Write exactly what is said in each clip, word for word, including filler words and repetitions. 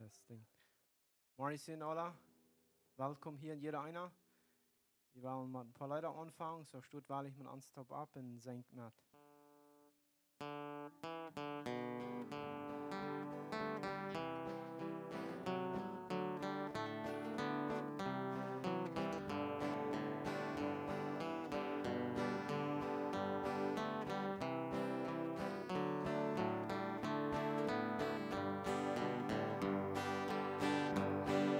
Testing. Moin, Sien Ola. Welkom hia, jieda eena. Wie wellen met een poa Leeda aunfangen, soo stot woll ekj met ons toop opp un sinj met.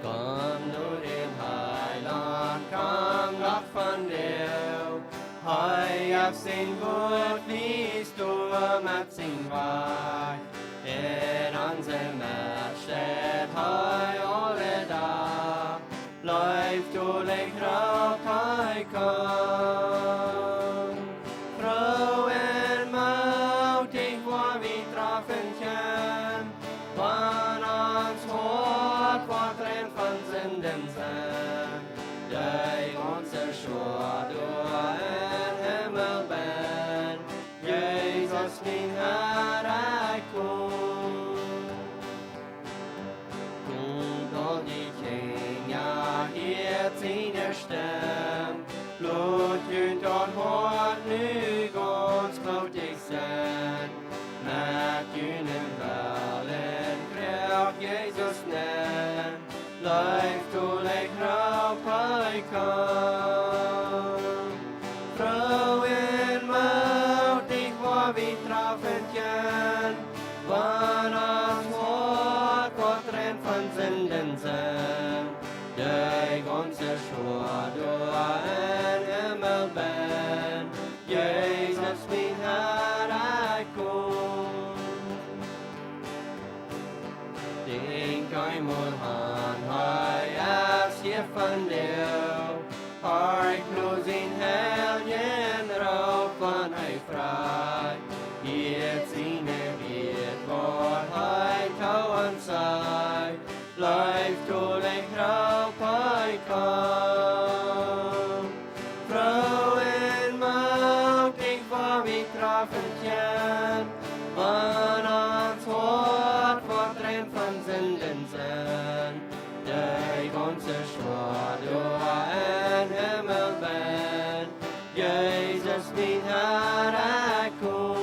Komm no däm Heilaunt, komm noch von Dach. Hee haft sien Wuat wiest doa met sien Wajch. En onse Mett steit hee aule Dach. Leeftolich roopt hee: Komm. Froo un mootich woa wie trafen kjennen, wan ons Hoat woat rein von Sinden sennen. Dee gaunze Schoa doa em Himmel benn, Jesus, mien Herr, ekj kom. Doont aul dee Kjinja, hieet siene Stemm, lot junt daut Hoat nu gaunz mootich sennen. Met junen Wellen kjricht Jesus nenn, leeftolich roopt hee: Komm. Froo un mootich woa wie trafen kjennen, wan ons Hoat woat rein von Sinden sennen. Dee gaunze Schoa doa em Himmel benn, Jesus, mien Herr, ekj kom. Denkj eemol aun, hee es hia vondoag. Horch no sien heiljen Roop, wan hee frajcht. Hieet siene Bäd, waut hee to ons sajcht. Leeftolich roopt hee: Komm. Froo un mootich woa wie trafen kjennen, wan ons Hoat woat rein von Sinden sennen. Dee gaunze Schoa doa em Himmel benn, Jesus, mien Herr, ekj kom.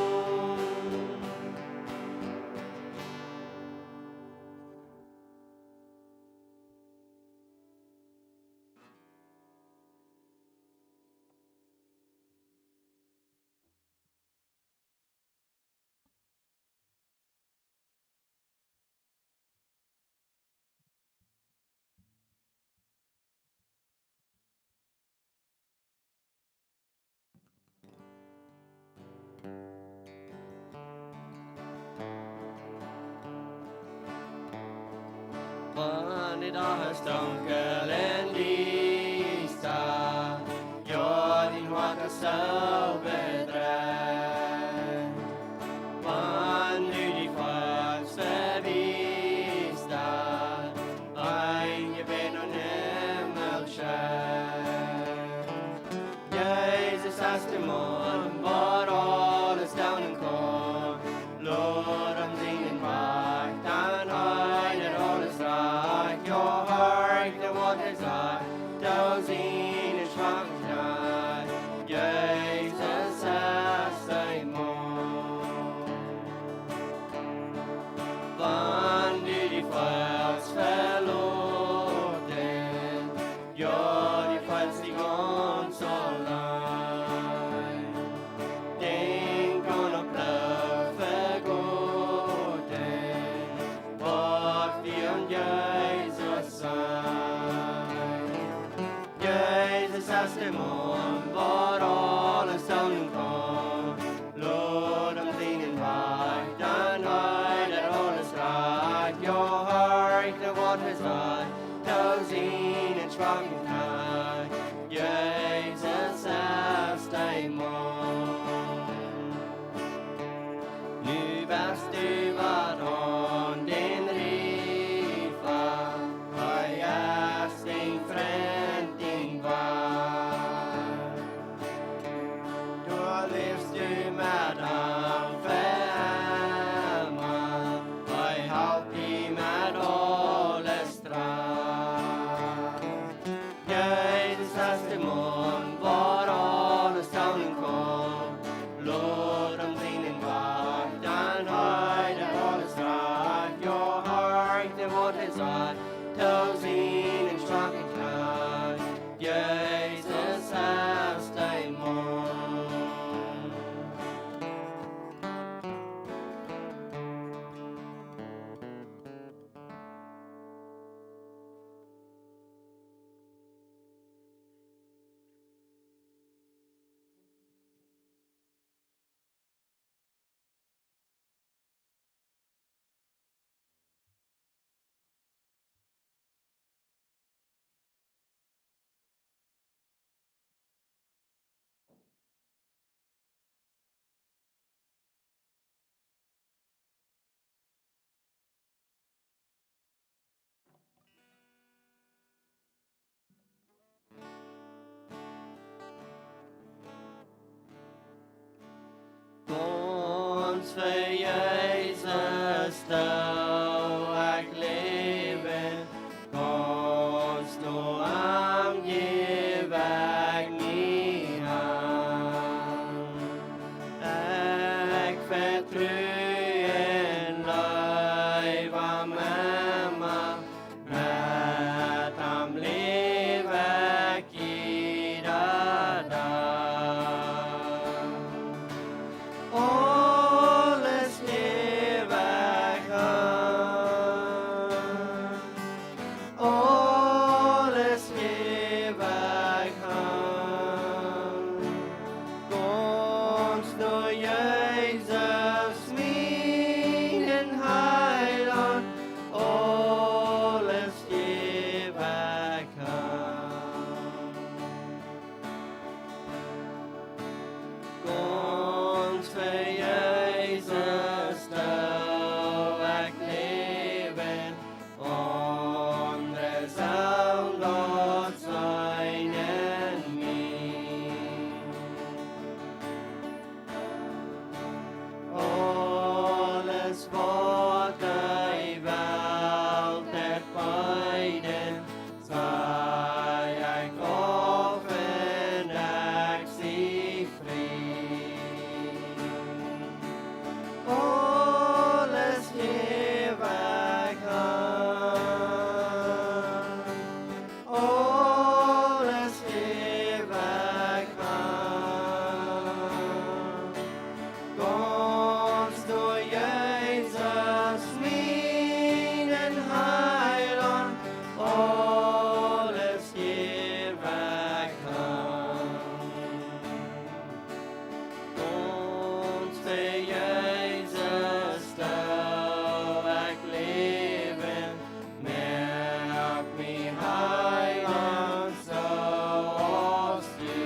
Wan de Dach es dunkel un diesta, jo, dien Hoat es soo bedrekjt. Wan du die feelst vebittat, een Jebäd nom Himmel schekjt. Jesus es de Maun, waut aules doonen kaun. Lot am sienen Wajch, dan hee daut aules rajcht. Jo, horch, de Fa Jesus doo ekj läwen, gaunz no am jäw ekj mie han. Ekj vetru un leew am emma, met am läw ekj jieda Dach. Aules jäw ekj am, aules jäw ekj am. Gaunz no Jesus, mienen Heilaunt, aules jäw ekj am. Gaunz fa Jesus doo ekj läwen, aundre sellen daut seenen mie. Aules waut de Welt haft beeden, saj ekj auf un ekj sie frie. Aules jäw ekj am, aules jäw ekj am. Gaunz no Jesus, mienen Heilaunt, aules jäw ekj am. Gaunz fa Jesus doo ekj läwen, moak mie Heilaunt soo aus du.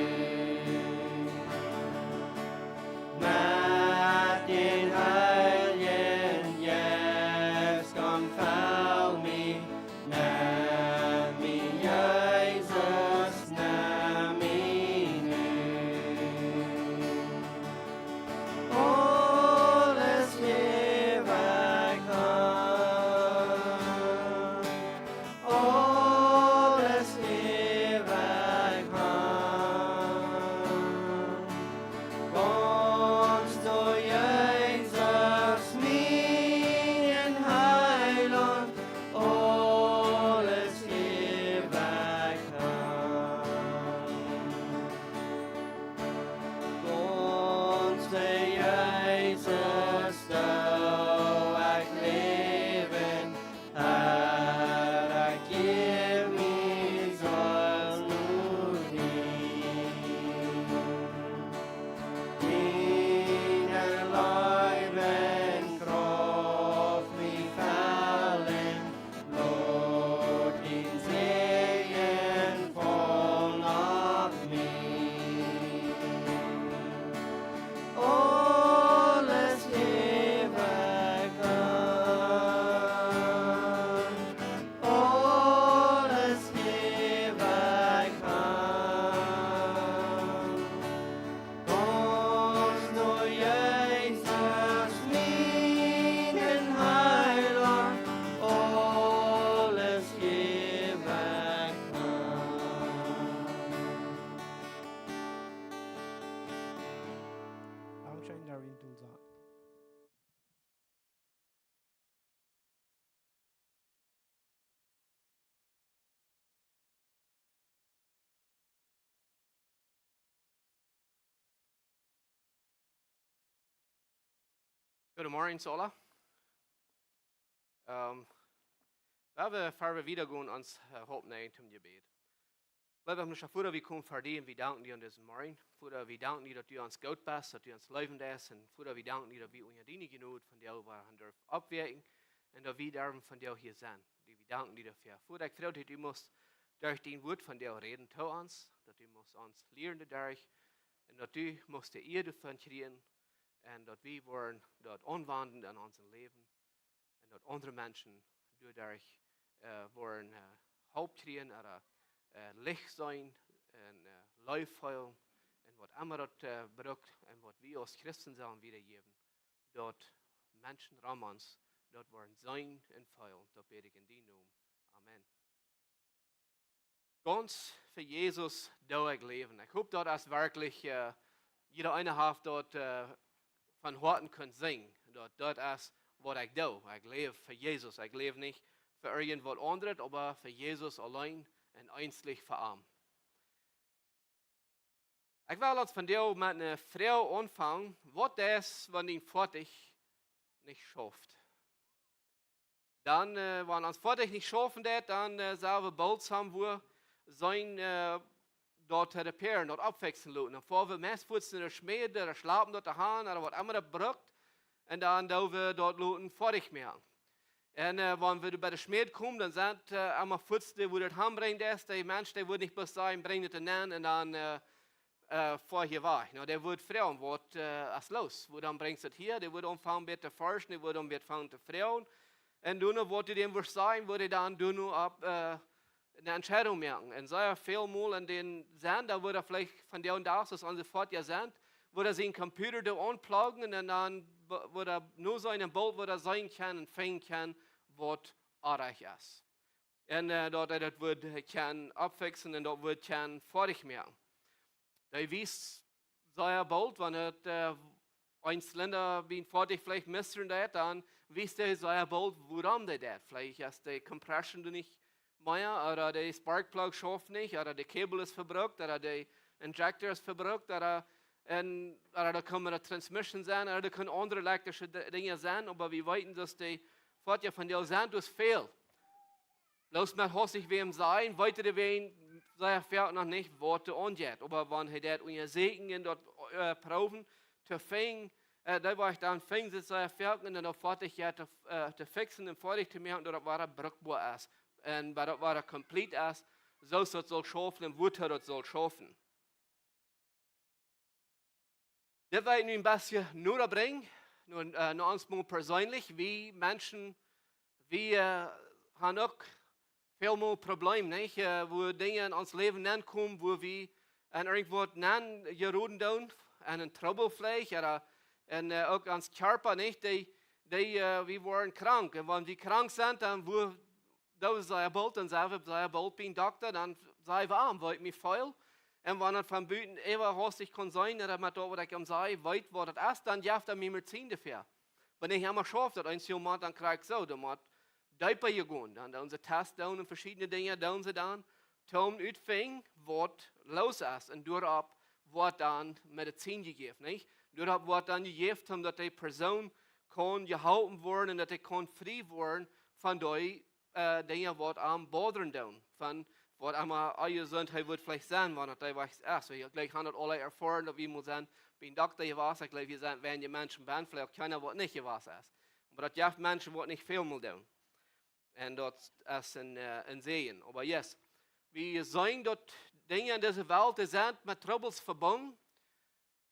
Met dän Heiljen Jeist komm, fell mie, nemm mie, Jesus, nemm mie nu. Aules jäw ekj am, aules jäw ekj am. Gaunz no Jesus, mienen Heilaunt, aules jäw ekj am. Gaunz fa Jesus doo ekj läwen, Herr, ekj jäw mie selfst no die. Diene Leew un Krauft mie fellen, lot dien Säajen faul opp mie. Aules jäw ekj am, aules jäw ekj am. Gaunz no Jesus, mienen Heilaunt, aules jäw ekj am. Dankscheen, Darwin Tulsa. Goodemorjen, Sola. Ähm, wie woaren wieda gonen ons, äh, Haupt näajen toom Jebäd. Leewa himlischa Voda, wie komen ver die un wie danken die aun disen Morjen. Voda, wie danken die, daut du ons goot best, daut du ons leewen deist. Un Voda, wie danken die, daut wie unja diene Jnod vondoag woaren derwen oppwakjen un daut wie derwen vondoag hia sennen. Die, wie danken die doafäa. Voda, ekj froag die, daut du must derch dien Wuat vondoag räden to ons, daut du must ons lieren doaderch un daut du must de Ea doavon kjrieen un daut wie woaren daut aunwenjen en ons Läwen. Un daut aundre Menschen doaderch, äh, woaren, äh, Hopninj kjrieen, ooda, äh, Licht seenen, un, äh, Leew feelen, un waut emma daut, äh, brukt, un waut wie aus Christen sellen wiedajäwen, daut Menschen rom ons daut woaren seenen un feelen. Daut bäd ekj en dienen Nomen. Amen. Gaunz fa Jesus doo ekj läwen. Ekj hop daut es werkjlich, äh, jieda eena haft daut, äh, von Hoaten kunt sajen. Daut, daut es waut ekj doo. Ekj läw fa Jesus. Ekj läw nich fa irjent waut aundret, oba fa Jesus auleen un eensich fa am. Ekj well ons vondoag met eene Froag aunfangen. Waut es, wan dien Foatich nich schauft? Dan, äh, wan ons Foatich nich schaufen deit, dan, äh, sell wie boolt somewhere sennen, äh, daut to repairen, daut oppfixen loten. Dan foa wie meist fuaz no de Schmäd, ooda schlapen daut doahan, ooda waut emma daut brukt. Un dan doo wie daut loten foadich moaken. Un, äh, wan wie bie de Schmäd komen, dan sent, äh, emma fuaz dee, wua daut hanbrinjen es, de Mensch, dee woat nich bloos sajen, brinj daut nenn un dan, äh, äh, foa hia wajch. Nu, dee woat froagen, waut, äh, es los? Wuarom brinjst daut hia? Dee woat aunfangen bät to forschen, dee woat dan bät aunfangen to froagen. Un dan, waut dee däm woat sajen, woat dee dan dan opp, äh, eene Entscheidunk moaken. Un sea väl mol en dän Senn, doa woat veleicht vondoag dän Dach, soo aus onse Foatja sent, woat sien Computer doa aunpluggen un dan be-, woat no seenen un boolt woat seenen kjennen un finjen kjennen, waut oajch es. Un, äh, daut hee daut woat kjennen oppfixen un daut woat kjennen foadich moaken. Dee weet sea boolt, wan et, äh, een Zylinder bie een Foatich veleicht missren deit, dan weet hee sea boolt, wuarom dee deit. Veleicht es de Compression doa nich mea, ooda de Sparkplug schauft nich, ooda de Kabel es vebrukt, ooda de Injector es vebrukt, ooda, un, ooda doa kaun de Transmission sennen, ooda doa kjennen aundre elektrische D-, Dinja sennen, oba wie weeten, daut de Foatja vondoag sent, daut es väl. Bloos met haustich wäm sajen, weet dee wäm sea väl noch nich, waut doa aunjeit. Oba wan hee daut unjasäkjen un daut, äh, proowen to finjen, äh, dee woat dan finjen, daut sea väl un dan foadich, jo, to, äh, to fixen un foadich to moaken, daut daut wada brukboa es. Un daut daut wada komplett es, soo aus daut saul schaufen un woo daut saul schaufen. Dit well ekj nu een bät noda brinjen, nu, äh, no ons mol perseenlich. Wie Menschen, wie, äh, haben uk väl mol Probleme, nich? Äh, wua Dinja en ons Läwen nenkomen, wua wie en irjentwaut nenjeroden doonen, en een Trubbel veleicht, ooda en, äh, uk ons Kjarpa, nich? Dee, dee, äh, wie woaren krank. Un wan wie krank sent, dan woa daut es sea boolt, dan sent wie sea boolt biem Dokta, dan saj wie, ah, woo ekj mie feel. Un wan et von buten äwa haustich kaun sennen, daut met daut, waut ekj am saj, weet, waut et es, dan jeft hee mie Medizin doafäa. Oba nich emma schauft daut, eent, twee Moonat, dan kjrie ekj soo, dan mott deepa jegonen. Dan doonen see Tests doonen un veschiedne Dinja doonen see dan, toom utfinjen, waut los es. Un doaropp woat dan Medizin jejäft, nich? Doaropp woat dan jejäft, om daut dee Persoon kaun jeholpen woaren un daut hee kaun frie woaren von dee äh, Dinja, waut am bodren doonen, von waut emma onjesunt hee woat veleicht sennen, wan et dee wajch es. Wie, ekj jleew, haben daut aule erfoaren, daut wie mol sent biem Dokta jewast. Ekj jleew, hia sent weinje Menschen bie, veleicht uk kjeena, waut nich jewast es. Oba daut jeft Menschen, waut nich väl mol doonen. Un daut es een, äh, een Säajen. Oba yes, wie seenen, daut Dinja en dise Welt, dee sent met Trubbels vebungen.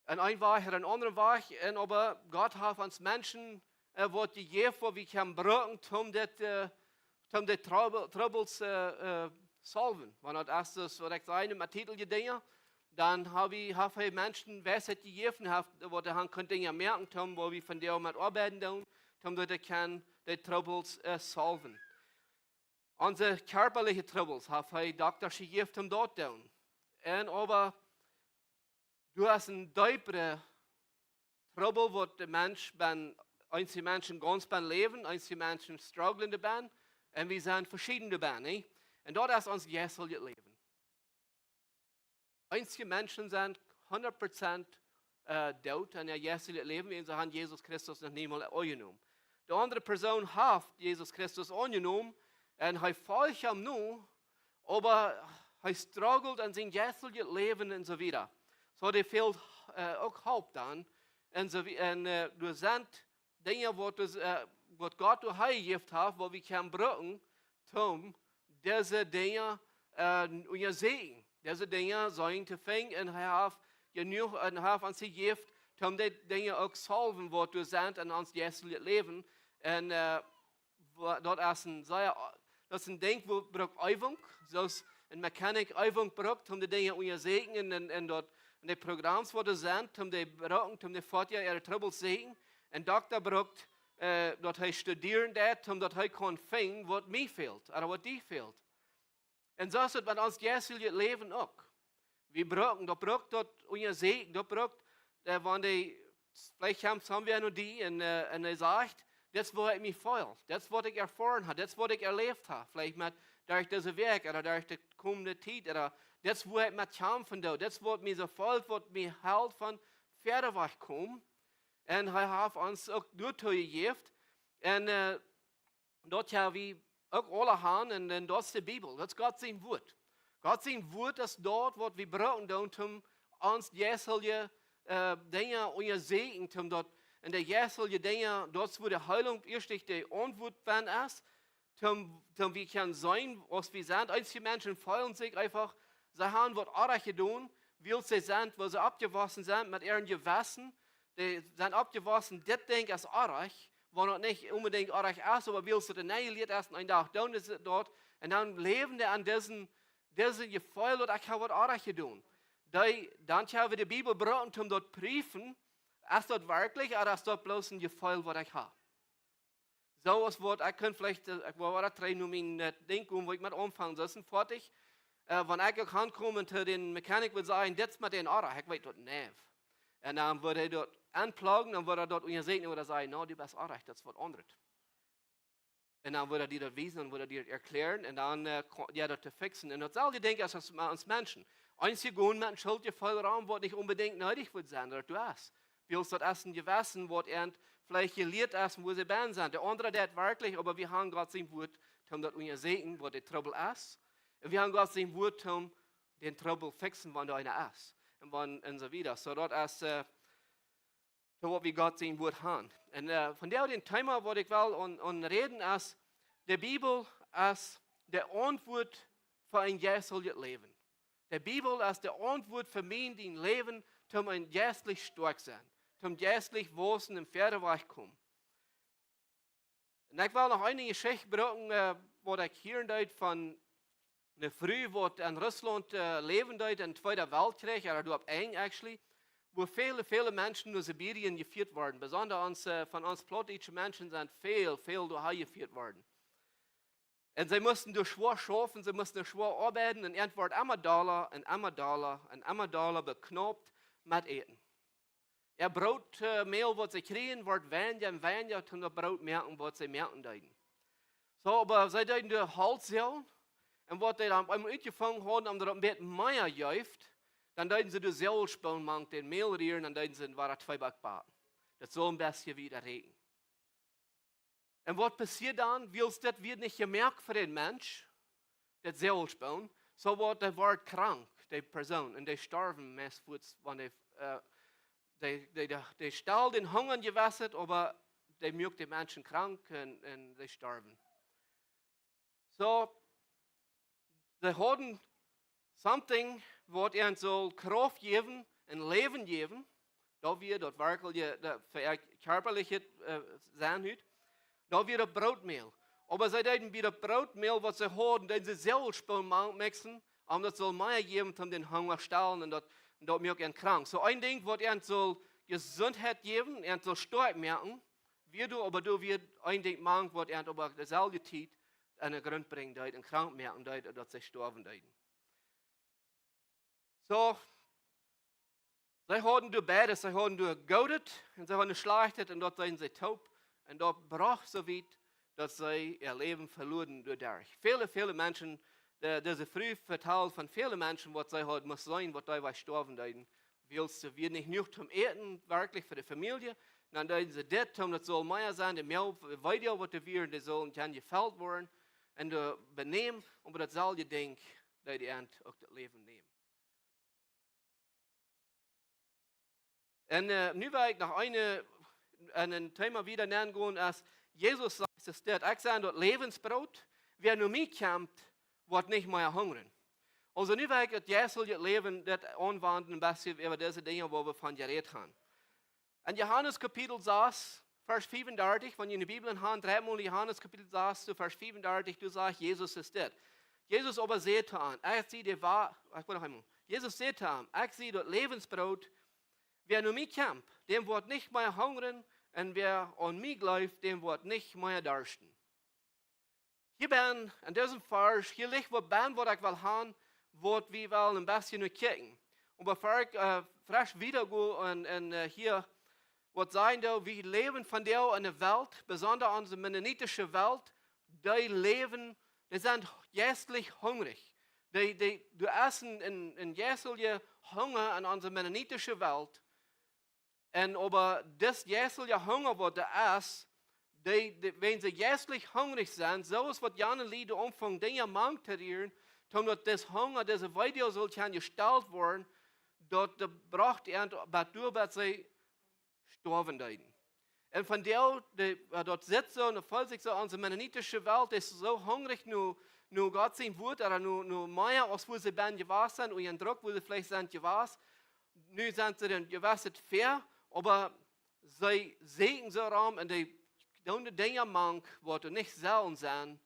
En een Wajch ooda en aundren Wajch. Un oba Gott haft ons Menschen, äh, waut jejäft, waut wie kjennen brucken, om dit, äh, om de Trubbel-, Trubbels, äh, äh, solven. Wan daut es, daut waut ekj saj, met Titel Dinja, dan hab wie, haft hee Menschen Weisheit jejäft, haft, waut dee han kunnen Dinja moaken, om, woo wie vondoag met oabeiden doonen, om daut dee kjennen de Trubbels, äh, solven. Onse kjarpaliche Trubbels haft hee Dokta jejäft, om daut doonen. Un oba doa es een deepra Trubbel, waut de Mensch bie, eenje Menschen gaunz bie läwen, eenje Menschen strugglen doabie, un wie sent veschieden doabie, nä? Un daut es ons jeistlichet Läwen. Eenje Menschen sent hundat Prozent, äh, doot en äa jeistlichet Läwen, wiels see han Jesus Christus noch niemols aunjenomen. De aundre Persoon haft Jesus Christus aunjenomen un hee folcht am nu, oba hee struggelt en sien jeistlichet Läwen un soo wieda. Soo, dee fält, äh, uk Help dan. Un soo wie-, un, äh, doa sent Dinja, waut, äh, waut Gott doa jejäft haft, waut wie kjennen brucken, om dise Dinja, äh, unjasäkjen. Dise Dinja sent to finjen un hee haft jenuach, un hee haft ons jejäft, om dee Dinja uk solven, waut doa sent en ons jeistlichet Läwen. Un, äh, wa-, daut es een sea, daut es een Dinkj, waut brukt Eewunk, soo aus een Mechanic Eewunk brukt, om de Dinja unjasäkjen un, un, un daut, un de Programms, waut doa sent, om dee brucken, om de Foatja äare Trubbels säkjen. Een Dokta brukt, äh, daut hee studieren deit, om daut hee kaun finjen, waut mie fält, ooda waut die fält. Un soo es et met ons jeistlichet Läwen uk. Wie bruken, daut brukt daut unjasäkjen, daut brukt, äh, wan dee, veleicht kjemt someone no die un, äh, un hee sajcht: "Dit es woo ekj mie feel, dit es waut ekj erfoaren hab, dit es waut ekj beläft hab, veleicht met, derch dise Wäakj ooda derch de komende Tiet, ooda dit es woo ekj met kjamfen doo, dit es waut mie soo fält, waut mie helt von wieda wajch komen." Un hee haft ons uk doatoo jejäft. Un, äh, daut ha wie uk aule han, un, un daut es de Bibel, daut es Gott sien Wort. Gott sien Wort es daut, waut wie bruken doonen, om ons jeistelje, äh, Dinja unjasäkjen, om daut en de jeistelje Dinja, daut es wua de Heilunk ieescht de Auntwuat von es, om, om wie kjennen seenen, aus wie sent. Eenje Menschen feelen sikj eefach, see han waut oajch jedonen, wiels see sent, wua see oppjewossen sent met äa Jewessen. Dee sent oppjewossen, dit Dinkj es oajch, waut noch nich onbedinjt oajch es, oba wiels see daut enjelieet es, un een Dach doonen see daut, un dan läwen dee aun disen, dise Jefeel, daut ekj hab waut oajch jedonen. Dee, dan ha wie de Bibel brukt, om daut prüfen, es daut werkjlich, ooda es daut bloos een Jefeel, waut ekj hab? Soo aus waut, ekj kaun veleicht, äh, ekj woa wada trigj no mien, äh, Dinkj komen, wua ekj met aunfung, soo es een Foatich. Äh, wan ekj uk aunkomen to dän Mechanic, wudd sajen: "Dit es met dän oajch, ekj weet daut nich." Un dan wudd hee daut aunplugen, dan wudd hee daut unjasäkjen, wudd hee sajen: "No, du best oajch, daut es waut aundret." Un dan wudd hee die daut wiesen, dan wudd hee die daut erkjläaren, un dan, äh, kaun, jo, daut to fixen. Un daut selwje Dinkj es aus, aus Menschen. Eenje gonen met een Schuldjefeel rom, waut nich onbedinjt needich wudd sennen, daut du hast. Wiels daut es een Jewessen, waut an veleicht jelieet es, wua see bennen sent. De aundre deit werkjlich, oba wie han Gott sien Wort, om daut unjasäkjen, waut de Trubbel es. Un wie han Gott sien Wort, om dän Trubbel fixen, wan doa eena es. Un wan, un soo wieda. Soo daut es, äh, soo waut wie Gott sien Wort han. Un, äh, vondoag daut Thema, waut ekj well aun, aun räden, es, de Bibel es de Auntwuat fa een jeisteljet Läwen. De Bibel es de Auntwuat fa mie en dien Läwen, om een jeistlich stoakj sennen, om jeistlich wausen un wieda wajch komen. Un ekj well noch eene Jeschicht bruken, äh, waut ekj hieren deed von eene Fru, waut en Russlaunt, äh, läwen deed em Tweeden Weltkjrich, ooda doa opp Enj, actually, wua väle, väle Menschen no Sibirien jefieet worden. Besonda ons, äh, von ons plautdietsche Menschen sent väl, väl doa han jefieet worden. Un see musten doa schwoa schaufen, see musten doa schwoa oabeiden, un an wort emma dolla, un emma dolla, un emma dolla beknaupt met Äten. Äa Broot, äh, Mäl, waut see kjrieejen, wort weinja un weinja, toom daut Broot moaken, waut see moaken deeden. Soo, oba see deeden doa Holt sellen, un waut see dan eemol utjefungen hauden, om daut een bät mea jeef, dan deeden see doa Säwelspoon mank daut Mäl rieren, dan deeden see wada Tweeback backen. Daut sull een bät wieda räakjen. Un waut passieed dan? Wiels daut wia nich jemoakt fa dän Mensch, daut Säwelspoon, soo wort, dee wort krank, dee Persoon, un dee storf meist fuaz, wan dee, äh, dee, dee, dee, dee stald dän Hunga jewast, oba dee muak de Menschen krank un, un dee storwen. Soo, see hauden something, waut an sull Krauft jäwen un Läwen jäwen. Daut wia daut werkjlich, daut fa äa kjarpalichet, äh, Sennen hut. Daut wia daut Brootmäl. Oba see deeden bie daut Brootmäl, waut see hauden, deeden see Säwelspoon mank mixen, om daut sull mea jäwen, om dän Hunga stillen, un daut, un daut muak an krank. Soo een Dinkj, waut an sull Jesuntheit jäwen, an sull stoakj moaken, wia doa, oba doa wia een Dinkj mank, waut an oba deeselwje Tiet aun de Grunt brinjen deed un krank moaken deed, daut see stoawen deeden. Soo, see hauden doa beides, see hauden doa Goodet un see hauden Schlajchtet, un daut deeden see toop. Un daut brocht soo wiet, daut see äa Läwen veluaren doaderch. Väle, väle Menschen, de, dise Fru vetald von väle Menschen, waut see haud must seenen, waut dee wia stoawen deeden. Wiels see wia nich jenuach toom Äten, werkjlich fa de Famielje. Dan deeden see dit, toom daut sull mea sennen, de Mäl, Weedoag, waut doa wieren, dee sullen kjennen jefelt woaren. Un doa benämen, oba daut selwje Dinkj, dee, dee an uk daut Läwen nämen. Un, äh, nu well ekj noch eene, aun een Thema wieda aungonen, aus Jesus sajcht, es dit: "Ekj sie daut Läwensbroot, wäa no mie kjemt, woat nich mea hungren." Aulsoo nu well ekj daut jeistelje Läwen, daut aunwenjen, een bät äwa dise Dinja, wua wie von jerät haben. En Johanes Kapitel sas, Varsch fiefundartich, wan jie de Bibel en Haunt haben, Johanes Kapitel sas, to Varsch fiefundartich, doa sajcht Jesus, es dit: Jesus oba säd to an, ekj sie de Wa-, ekj well noch eemol. Jesus säd to an, ekj sie daut Läwensbroot, wäa no mie kjemt, däm woat nich mea hungren, un wäa aun mie jleeft, dän woat nich mea darschten. Hia benn, en disen Varsch, hia licht waut benn, waut ekj well han, waut wie wellen een bät no kjikjen. Un befäa ekj, äh, fresch wieda go un, un, äh, hia waut sajen doo, wie läwen vondoag en eene Welt, besonda onse mennonitische Welt, dee läwen, dee sent jeistlich hungrich. Dee, dee, doa es een, een, een jeistelja Hunga en onse mennonitische Welt. Un oba dis jeistelja Hunga waut doa es, dee, dee, wan see jeistlich hungrich sent, soo aus waut Jan un Lied aunfangen Dinja mank to rieren, daut dis Hunga, dise Weedoag saul kjennen jestelt woaren, daut dee brocht an bat doa, bat see stoawen deeden. Un vondoag, dee, äh, daut sitt soo, un daut feelt sikj soo, onse mennonitische Welt es soo hungrich no, no Gott sien Wuat, ooda no, no mea aus woo see benn jewast sent, un een Drock, woo see veleicht sent jewast. Nu sent see dan jewast ver, oba see sieekjen soo rom un dee doonen de Dinja mank, waut doa nich sellen sennen.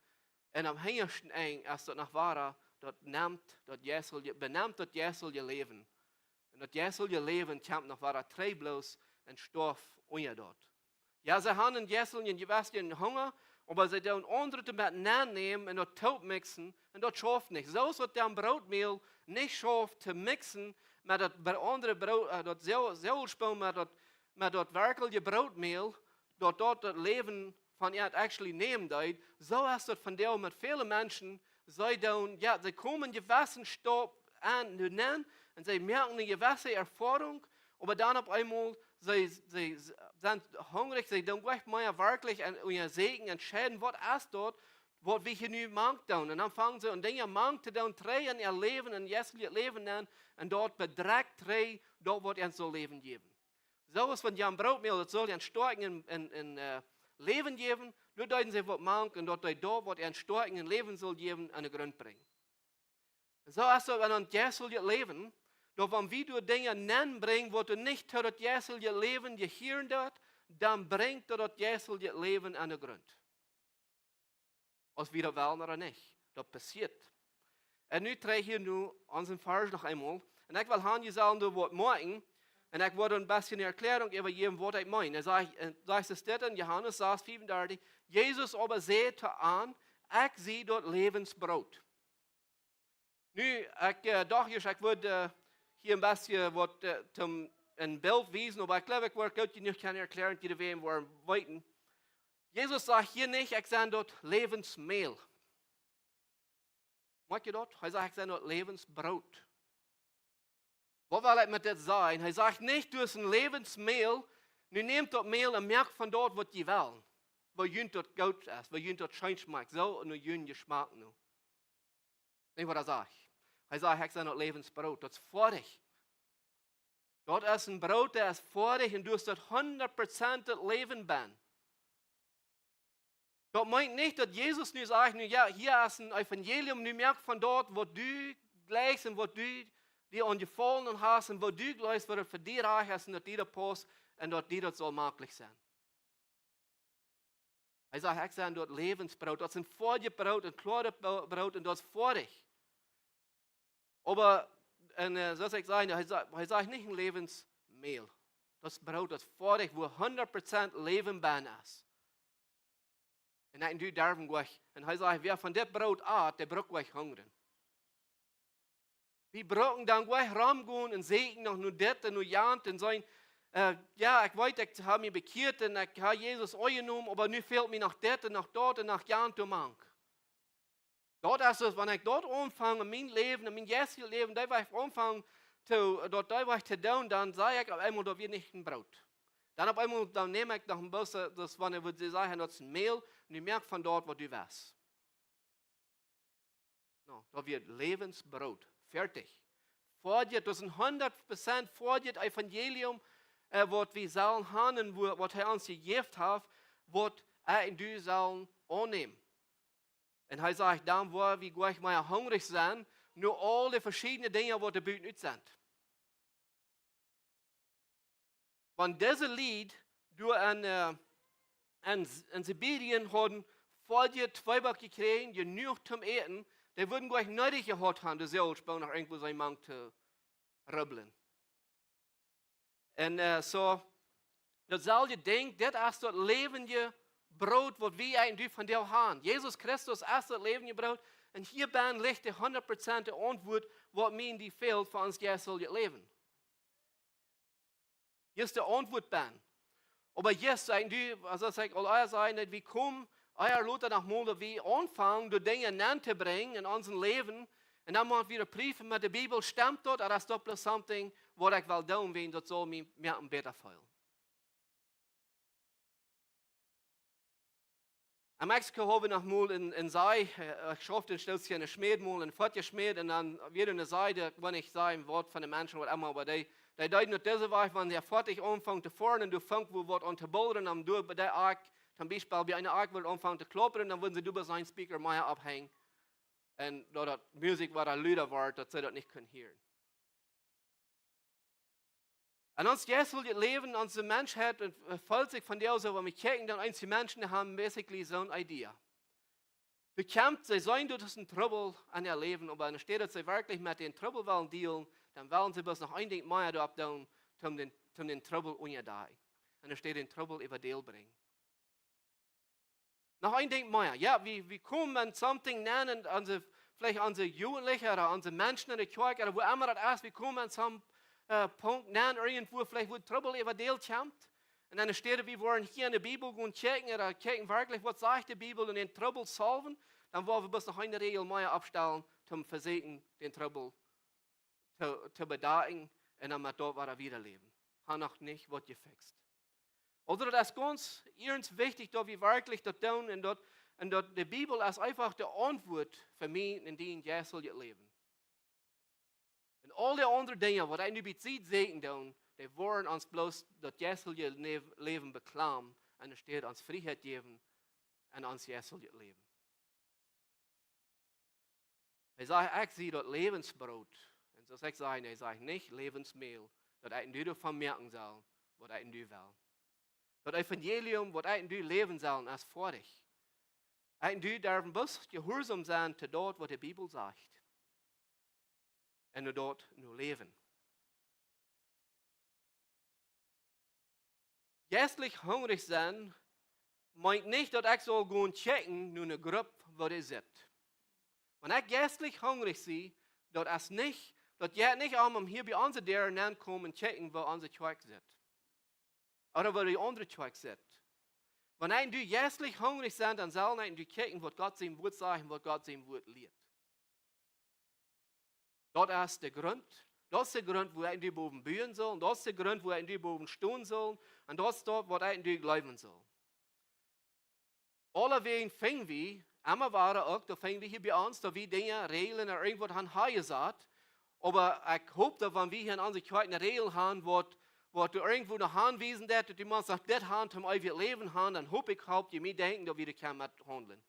Un aum hinjaschten Enj es daut noch wada, daut nemt daut jeistelje, benemt daut jeistelje Läwen. Un daut jeistelje Läwen kjemt noch wada trigj bloos un stoaft unja daut. Jo, see han een jeisteljen, jeistlichen Hunga, oba see doonen aundre doamet nennämen un daut toopmiksen, un daut schauft nich. Soo aus daut dan Brootmäl nich schauft to miksen met daut Br-, aundre Broot, äh, daut Seel-, Seelspoon, met daut, met daut werkjelje Brootmäl, daut daut daut Läwen von an actually nämen deed, soo es daut vondoag met väle Menschen, see doonen, jo, see komen jewessen Staup aun, no nenn, un see moaken eene jewesse Erfoarunk, oba dan opp eemol, see, see s-, sent hungrich, see doonen nich mea werkjlich un unjasieekjen, entscheiden, waut es daut, waut wie hia nu mank doonen. Un dan fangen see aun Dinja mank to doonen, trigj en äa Läwen, en jeisteljet Läwen nenn, un daut bedrekjt trigj daut, waut an saul Läwen jäwen. Soo aus wan daut Brootmäl, daut saul an stoakjen en, en, en, äh, Läwen jäwen, nu deeden see waut mank un daut deed daut, waut an stoakjen en Läwen saul jäwen, aun de Grunt brinjen. Un soo es daut en daut jeistelje Läwen, daut wan wie doa Dinja nennbrinjen, waut doa nich to daut jeistelje Läwen jehieren deit, dan brinjt daut daut jeistelje Läwen aun de Grunt. Aus wie daut wellen ooda nich. Daut passieet. Un nu trigj hia no onsen Varsch noch eemol. Un ekj well han, jie sellen doa waut moakjen. Un ekj woa een bät eene Erkjläarunk äwa jäwen, waut ekj meen. Hee sajcht, äh, sajcht et dit en Johanes sas, fiefundartich: Jesus oba säd to an: Ekj sie daut Läwensbroot. Nu, ekj, äh, docht ieescht, ekj wudd, äh, hia een bät waut, äh, toom een Bilt wiesen, oba ekj jleew, ekj woa goot jenuach kjennen erkjlären, daut jie daut woaren weeten. Jesus sajcht hia nich: Ekj sie daut Läwensmäl. Moakj jie daut? Hee sajcht: Ekj sie daut Läwensbroot. Waut well ekj met dit sajen? Hee sajcht nich: Du best een Läwensmäl, nu nämt daut Mäl un moakt von daut, waut jie wellen. Woo junt daut goot es, woo junt daut scheen schmakjt, soo no junen Jeschmak no. Nich waut hee sajcht. Hee sajcht: Ekj sie daut Läwensbroot. Daut es foadich. Daut es een Broot, daut es foadich un du hast daut hundat Prozent daut Läwen benn. Daut meent nich, daut Jesus nu sajcht: Nu jo, hia es een Evangelium, nu moak von daut, waut du jlikjst un waut du die aunjefollen hast un waut du jleefst, waut et fa die rajcht es un daut die daut pausst un daut die daut saul mäajlich sennen. Hee sajcht: Ekj sie daut Läwensbroot. Daut es een foadjet Broot, een kloaret Bro-, Broot un daut es foadich. Oba, un, äh, soo aus ekj säd, hee sa-, hee sajcht nich een Läwensmäl. Daut es Broot, daut es foadich, wua hundat Prozent Läwen benn es. Un ekj un du derwen nich. Un hee sajcht: Wäa von dit Broot at, dee brukt nich hungren. Wie bruken dan nich romgonen un sieekjen noch no dit un no jant un sajen: Äh, jo, ekj weet, ekj hab mie bekjieet un ekj hab Jesus aunjenomen, oba nu fält mie noch dit un noch daut un noch jant doamank. Daut es daut, wan ekj daut aunfang en mien Läwen, en mien jeistlichet Läwen, daut ekj aunfang to, daut, daut ekj to doonen, dan saj ekj opp eemol, daut wia nich een Broot. Dan opp eemol, dan näm ekj noch een bät, daut wan ekj wudd sajen, daut es een Mäl, un du moakst von daut, waut du west. No, daut wia Läwensbroot. Foadich. Foadich, daut es een hundat Prozent foadich Evangelium, äh, waut wie sellen han un wua-, waut hee ons jejäft haft, waut ekj un du sellen aunnämen. Un hee sajcht: Dan woa wie nich mea hungrich sennen, no aul dee veschiedne Dinja, waut doa buten ut sent. Wan dise Lied doa en, äh, en, en Sibirien hauden foadich Tweeback jekjräajen, jenuach toom äten, dee wudden nich needich jehaut han, de Seelspoon noch irjentwua soo mank to rubblen. Un, äh, soo, Daut selwje Dinkj, dit es daut läwendje Broot, waut wie eejentlich vondoag haben. Jesus Christus es daut läwendje Broot. Un hia bennen licht de hundat Prozent de Auntwuat, waut mie un die fält fa ons jeistlichet Läwen. Hia es de Auntwuat bennen. Oba Jesus, eejentlich, soo aus ekj aul ea säd, daut wie komen, ea lota noch mol, daut wie aunfangen, de Dinja nenn to brinjen en ons Läwen. Un dan motten wie prüfen met de Bibel, stemt daut, ooda es daut bloos something, waut ekj well doonen, wiels daut saul mie, mie bäta feelen. En Mexiko haben wie noch mol en, en See, äh, ekj schauft en Stootje en eene Schmäd mol, en Foatje Schmäd, un dan wia doa eene See, daut, wan ekj saj, een Wuat von de Menschen, waut emma, oba dee, dee deeden daut dise Wajch, wan see foatich aunfungen to foaren, un doa funk wua waut aun to bullren, dan doa bie dee Akj, toom Biespel bie eene Akj wudd aunfangen to klappren, dan wudden see doa bie sien Speaker mea opphenjen. Un daut, daut Musikj wada luda wort, daut see daut nich kunnen hieren. En ons jeistlichet Läwen, onse Menschheit, un, äh, fält sikj vondoag soo, wan wie kjikjen, dan eenje Menschen, dee haben basically soone Idee. Dee kjamft, see seenen, daut es een Trubbel en äa Läwen, oba enne Städ, daut see werkjlich met dän Trubbel wellen dealen, dan wellen see bloos noch een Dinkj mea doaropp doonen, om dän, om dän Trubbel unjadakjen. Enne Städ dän Trubbel äwa däl brinjen. Noch een Dinkj mea. Jo, wie, wie komen aun something nenn, un onse, veleicht onse Jugendliche ooda onse Menschen en de Kjoakj ooda wua emma daut es, wie komen aun some, äh, Punkt nenn, irjentwua veleicht wua Trubbel äwa däl kjemt. Un enne Städ, wie wellen hia en de Bibel gonen kjikjen, ooda kjikjen werkjlich, waut sajcht de Bibel, un dän Trubbel solven, dan woa wie bloos noch eene Räajel mea oppstalen, om vesieekjen, dän Trubbel to, to bedakjen un dan met daut wada wieda läwen. Ha noch nich waut jefixt. Aulsoo, daut es gaunz iernst wichtich, daut wie werkjlich daut doonen un daut, un daut de Bibel es eefach de Auntwuat fa mie en dien jeistlichet Läwen. Un aul dee aundre Dinja, waut wie nu bie Tiet seenen doonen, dee woaren ons bloos daut jeistliche Läw-, Läwen bekjlammen un enne Städ ons Frieheit jäwen en ons jeistlichet Läwen. Hee sajcht, ekj sie daut Läwensbroot. Un soo aus ekj säd, hee sajcht nich Läwensmäl, daut ekj un du doavon moaken sellen, waut ekj un du well. Daut Evangelium, waut ekj un du läwen sellen, es foadich. Ekj un du derwen bloos jehuarsom sennen to daut, waut de Bibel sajcht. Un no daut no läwen. Jeistlich hungrich sennen meent nich, daut ekj saul gonen kjikjen no eene Grupp, wua dee sitt. Wan ekj jeistlich hungrich sie, daut es nich, daut jie nich aulemol hia bie onse Däa nenkomen kjikjen, wua onse Kjoakj sitt. Ooda wua dee aundre Kjoakj sitt. Wan ekj un du jeistlich hungrich sent, dan sell ekj un du kjikjen, waut Gott sien Wuat sajcht un waut Gott sien Wuat lieet. Daut es de Grunt. Daut es de Grunt, wua ekj un du bowen buen sell. Daut es de Grunt, wua ekj un du bowen stonen sell. Un daut es daut, waut ekj un du jleewen sell. Aulawäajen finj wie, emma wada uk, daut finj wie hia bie ons, daut wie Dinja, Räajlen ooda irjentwaut han hanjesat. Oba ekj hop, daut wan wie hia en onse Kjoakj eene Räajel han, waut, waut doa irjentwua no hanwiesen deit, daut dee Menschen daut dit han, toom eewjet Läwen han, dan hop ekj, hop jie mie denkjen, daut wie doa kjennen met haundlen.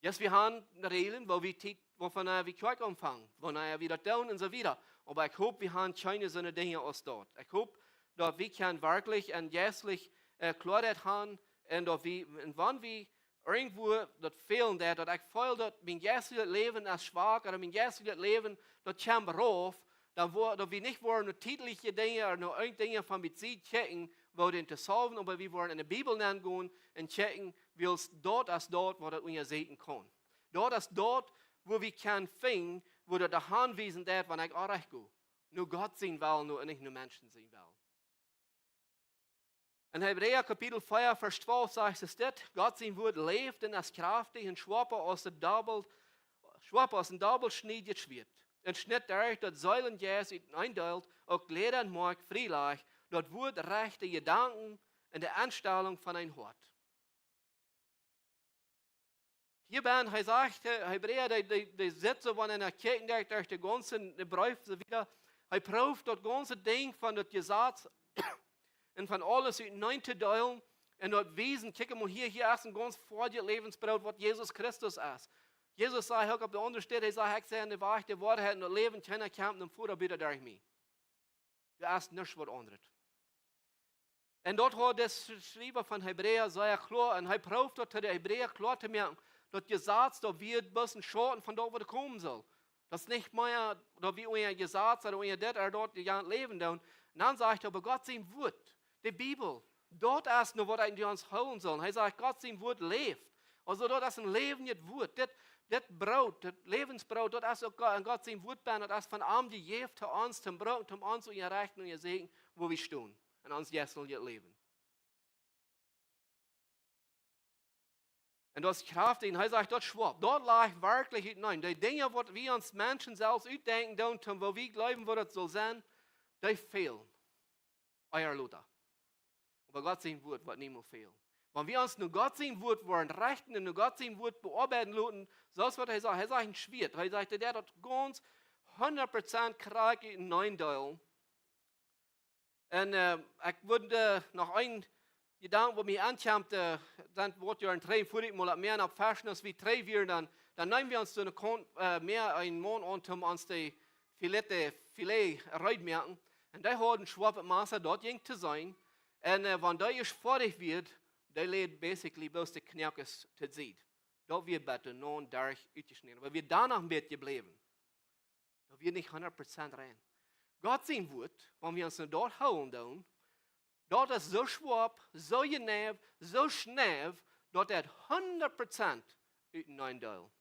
Yes, wie han Räajlen, woo wie Tiet, woo, wanea wie Kjoakj aunfangen, wanea wie daut doonen un soo wieda. Oba ekj hop, wie han kjeene soone Dinja aus daut. Ekj hop, daut wie kjennen werkjlich un jeistlich, äh, Kloaheit han un daut wie, un wan wie irjentwua daut feelen deit, daut ekj feel, daut mien jeistlichet Läwen es schwak ooda mien jeistlichet Läwen, daut kjemt rauf, dan woa-, daut wie nich woaren no tietelje Dinja ooda no irjent Dinja von bie Tiet kjikjen, woo dee to solven, oba wie woaren en de Bibel nengonen un kjikjen, wiels daut es daut, waut daut unjasäkjen kaun. Daut es daut, wua wie kjennen finjen, wua daut doa hanwiesen deit, wan ekj orrajcht go. No Gott sien Wellen, no, nich no Menschen sien Wellen. En Hebräa Kapitel vea, Varsch twalf sajcht et dit: Gott sien Wuat läft un es kjraftich un schoapa aus een dobbelt, schoapa aus een dobbelschniedjet Schwieet. Un schnitt derch, daut Seel un Jeist utenaunda deelt, uk Jläda un Moakj frie lajcht, daut Wuat rechte Jedanken un de Enstalunk von een Hoat. Hia bennen, hee sajcht, äh, Hebräa, dee, dee, dee sitt soo, wan eena kjikjen deit, derch de gaunze, de Breef, soo wieda. Hee prooft daut gaunze Dinkj von daut Jesaz un von aules utenaunda to deelen un daut wiesen, kjikj mol hia, hia es een gaunz foadjet Läwensbroot, waut Jesus Christus es. Jesus säd uk opp de aundre Städ, hee säd: Ekj sie de Wajch, de Woarheit un daut Läwen, kjeena kjemt nom Voda buta derch mie. Doa es nuscht waut aundret. Un daut haud de Sch-, Schriewa von Hebräa sea kloa, un hee prooft daut to de Hebräa kloa to moaken, daut Jesaz, daut wia bloos een Schauten von daut, waut komen saul. Daut es nich mea, daut wie unja Jesaz ooda unja dit ooda daut, dee gaunz Läwen doonen. Un dan sajcht hee, oba Gott sien Wuat, de Bibel, daut es nu waut wie ons hoolen sellen. Hee sajcht, Gott sien Wuat läft. Aulsoo daut es een läwendjet Wuat. Dit, dit Broot, dit Läwensbroot, daut es uk Gott, en Gott sien Wuat bennen, daut es von am jejäft to ons, toom Broot, toom ons unjarechten un to sajen, woo wie stonen en ons jeistlichet Läwen. Un daut es kjraftich, un hee sajcht, daut schwoa, daut lajcht werkjlich utenaunda. Dee Dinja waut wie ons Menschen selfst utdenkjen doonen, toom woo wie jleewen waut daut saul sennen, dee fälen. Ea ooda lota. Oba Gott sien Wuat woat niemols fälen. Wan wie ons no Gott sien Wuat woaren rechten un no Gott sien Wuat beoabeiden loten, soo aus waut hee sajcht, hee sajcht een Schwieet, hee sajcht, daut daut gaunz hundat Prozent krakjt utenaunda deelen. Un, äh, ekj wudd, äh, noch een Jedanken waut mie aunkjemt, äh, dan woat jo een Train, vua ekj mol opp mea opp Faschen, aus wie dree wieren, dan, dan neemen wie ons soo een Kon-, äh, mea een Maun aun, om ons de Filette, Filet reed moaken. Un dee haud een schwoaret Massa, daut jinkj to seenen. Un, äh, wan dee ieescht foadich wia, dee läd basically bloos de Knoakes to Sied. Daut wia bat de Naun derch utjeschnäden. Oba wia doano een bät jebläwen. Daut wia nich hundat Prozent rein. Gott sien Wuat, wan wie ons no daut hoolen doonen, daut es soo schwoa, soo jeneiw, soo schneiw, daut daut hundat Prozent utenaunda deelt.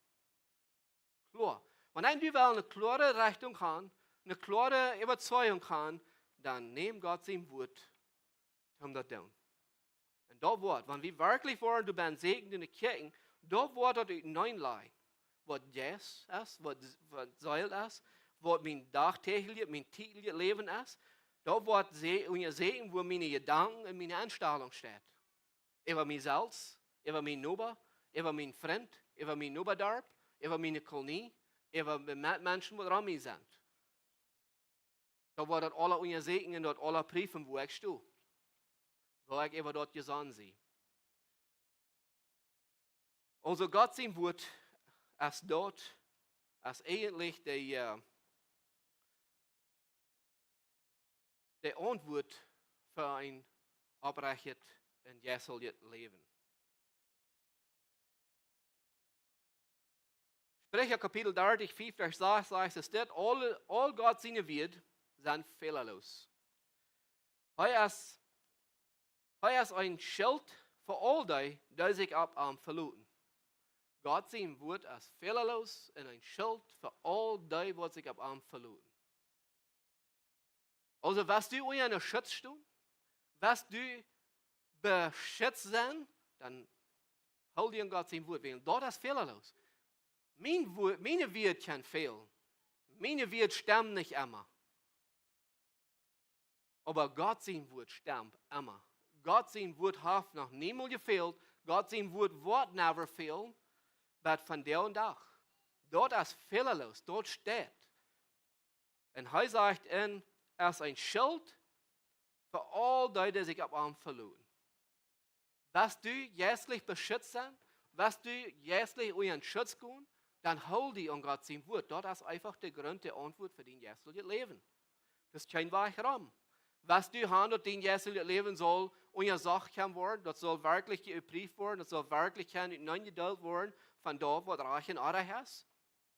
Kloa. Wan du wellst eene kloare Rechtunk haben, eene kloare Äwatieejunk haben, dan nemm Gott sien Wuat om daut to doonen. Un daut woat, wan wie werkjlich woaren, du best säkjen en de Kjoakj, daut woat daut utenaunda lajen. Waut Jeist es, waut, waut Seel es, waut mien dachtäglichet, mien täglichet Läwen es, daut woat see-, unjasäkjen, woo miene Jedanken un miene Enstalunk steit. Äwa mie selfst, äwa mienen Noba, äwa mienen Frint, äwa mien Nobadarp, äwa miene Kolonie, äwa de Metmenschen, waut rom mie sent. Daut woat daut aula unjasäkjen un daut aula priefen, woo ekj sto. Woo ekj äwa daut jesonnen sie. Aulsoo Gott sien Wuat es daut, es eejentlich de, äh, de Auntwuat fa een opprechtet un jeistlichet Läwen. Spricha Kapitel dartich, fief, Varsch sas, sajcht et dit: Aul, aul Gott siene Wieed sent fälaloos. Hee es, hee es een Schilt fa aul dee, dee sikj opp am veloten. Gott sien Wuat es fälaloos un een Schilt fa aul dee, waut sikj opp am veloten. Aulsoo, west du unja een Schutz stonen, west du beschützt sennen, dan hool die aun Gott sien Wuat, wiels daut es fälaloos. Mien Wuat, miene Wieed kjennen fälen. Miene Wieed stemmen nich emma. Oba Gott sien Wuat stemt emma. Gott sien Wuat haft noch niemols jefält. Gott sien Wuat woat never fälen. Bat vondoag dän Dach. Daut es fälaloos. Daut steit. Un hee sajcht, un es een Schilt fa aul dee, dee sikj opp am veloten. West du jeistlich beschützt sennen, west du jeistlich unja Schutz gonen, dan hool die aun Gott sien Wuat. Daut es eefach de Grunt, de Auntwuat fa dien jeistlichet Läwen. Daut es kjeen Wajch rom. West du han, daut dien jeistlichet Läwen saul unjasocht kjennen woaren, daut saul werkjlich jeprüft woaren, daut saul werkjlich kjennen uteneenjedeelt woaren von daut, waut rajcht un orrajcht es,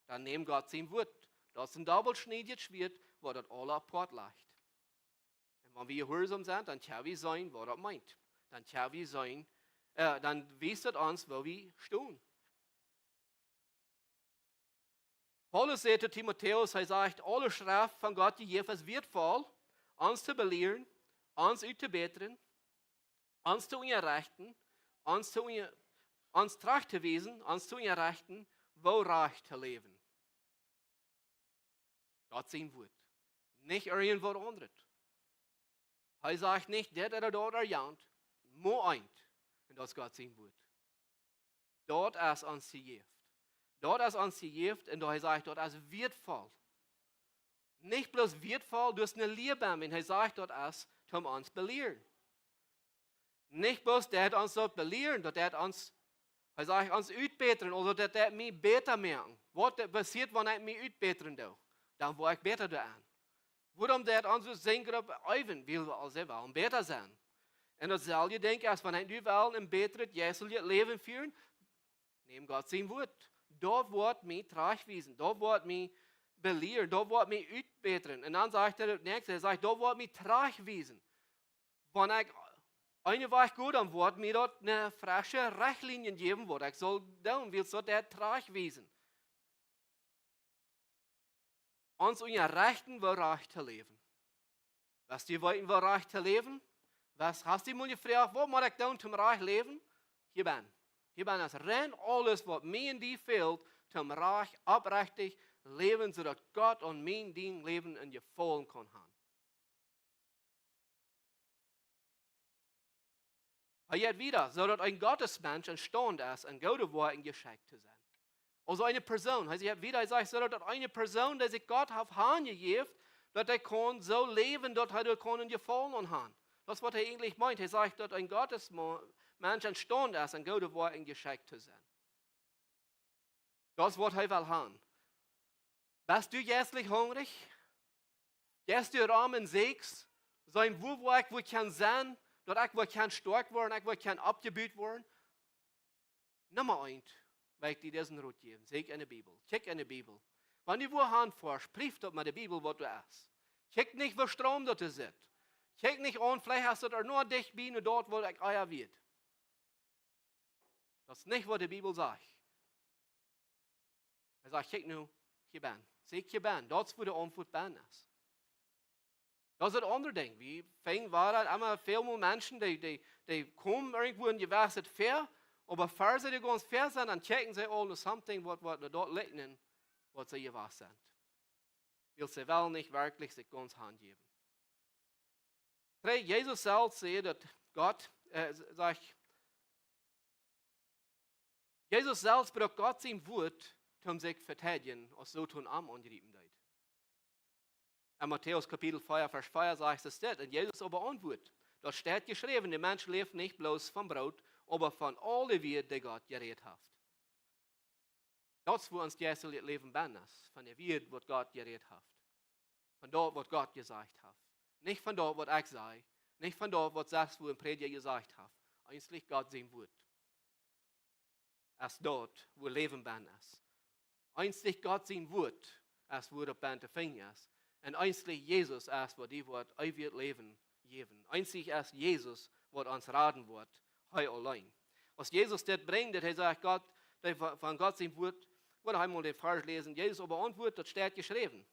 dan nemm Gott sien Wuat. Daut es een dobbelschniedjet Schwieet, waut daut aula apoat lajcht. Un wan wie jehuarsom sent, dan kjenn wie seenen, waut daut meent. Dan kjenn wie seenen, äh, dan wiest daut ons, woo wie stonen. Paulus säd to Timotäus, hee sajcht, aule Schreft von Gott jejäft es wieetvoll, ons to belieren, ons uttobätren, ons to unjarechten, ons to unja-, ons trajcht to wiesen, ons to unjarechten, woo rajcht to läwen. Gott sien Wuat. Nich irjent waut aundret. Hee sajcht nich dit ooda daut ooda jant, mau eent. Un daut es Gott sien Wuat. Daut es ons jejäft. Daut es ons jejäft un daut hee sajcht, daut es wieetvoll. Nich bloos wieetvoll, daut es ne Lia bie am. Un hee sajcht, daut es, om ons belieren. Nich bloos daut ons daut belieren, daut daut ons, hee sajcht, ons utbätren, ooda daut daut mie bäta moaken. Waut passieet, wan ekj mie utbätren doo? Dan woa ekj bäta doaraun. Wuarom daut ons soo sea groot äwen, wiels wie aul sent, wie wellen bäta sennen. Un daut selwje denkj ekj, es wan du west een bätret jeistlichet Läwen fieren, nemm Gott sien Wuat. Daut woat mie trajcht wiesen. Daut woat mie belieren, daut woat mie utbätren. Un dan sajcht hee daut näakjste, hee sajcht, daut woat mie trajchtwiesen. Wan ekj eene Wajch go, dan woat mie daut eene fresche Rechtlinie jäwen, waut ekj saul doonen, wiels daut deit trajchtwiesen. Ons unjarechten, woo rajcht to läwen. West du weeten, woo rajcht to läwen? West, hast du mol jefroagt, waut mott ekj doonen, om rajcht läwen? Hia bie. Hia bie es rein aules, waut mie un die fält, om rajcht, oprechtich läwen, soo daut Gott aun mie un dien Läwen een Jefaulen kaun haben. Hee jeit wieda, soo daut een Gottesmensch emstaund es, en goode Woakjen jeschekjt to sennen. Aulsoo eene Persoon, hee jeit wieda, hee sajcht, soo daut eene Persoon, dee sikj Gott haft hanjejäft, daut hee kaun soo läwen, daut hee doa kaun een Jefaulen aun haben. Daut es, waut hee eejentlich meent. Hee sajcht, daut een Gottesmensch emstaund es, en goode Woakjen jeschekjt to sennen. Daut es, waut hee well haben. Best du jeistlich hungrich? Jeist du rom un sieekjst, soo een, woo, woo ekj woa kjennen sennen, daut ekj woa kjennen stoakj woaren, ekj woa kjennen oppjebut woaren? Numma eent, well ekj die disen Rot jäwen. Sieekj enne Bibel. Kjikj enne Bibel. Wan du wua hanfoascht, prüf daut met de Bibel, waut doa es. Kjikj nich, woo stramm daut doa sitt. Kjikj nich aun, veleicht es daut doa noch dicht bie, no daut, waut ekj ea weet. Daut es nich, waut de Bibel sajcht. Hee sajcht, kjikj nu, hia bie. Sieekj hia bie. Daut es, wua de Auntwuat bie es. Daut es daut aundre Dinkj. Wie finjen, wieren emma väl mol Menschen, dee, dee, dee komen irjentwua en jewesset väa, oba ea see doa gaunz väa sent, dan kjikjen see aul no something, waut, waut no daut likjnen, waut see jewast sent. Wiels see wellen nich werkjlich sikj gaunz hanjäwen. Dree, Jesus selfst säd, daut Gott, äh, s-, sajcht, Jesus selfst brukt Gott sien Wuat, om sikj to vedeidjen, aus Soton am aunjriepen deed. En Matäus Kapitel vea, Varsch vea sajcht et dit, un Jesus oba auntwuat: Daut steit jeschräwen, de Mensch läft nich bloos von Broot, oba von aule Wieed, dee Gott jerät haft. Daut es, wua ons jeistlichet Läwen bie es, von de Wieed, waut Gott jerät haft. Von daut, waut Gott jesajcht haft. Nich von daut, waut ekj saj, nich von daut, waut sest, wua een Prädja jesajcht haft. Eensich Gott sien Wuat es daut, wua Läwen bie es. Eensich Gott sien Wuat es, wua daut bie to finjen es. Un eensich Jesus es, waut die woat eewjet Läwen jäwen. Eensich es Jesus, waut ons raden woat, hee auleen. Aus Jesus dit brinjt, daut hee sajcht, Gott, dee von, von Gott sien Wuat, well wie mol dän Varsch läsen. Jesus oba auntwuat: Daut steit jeschräwen.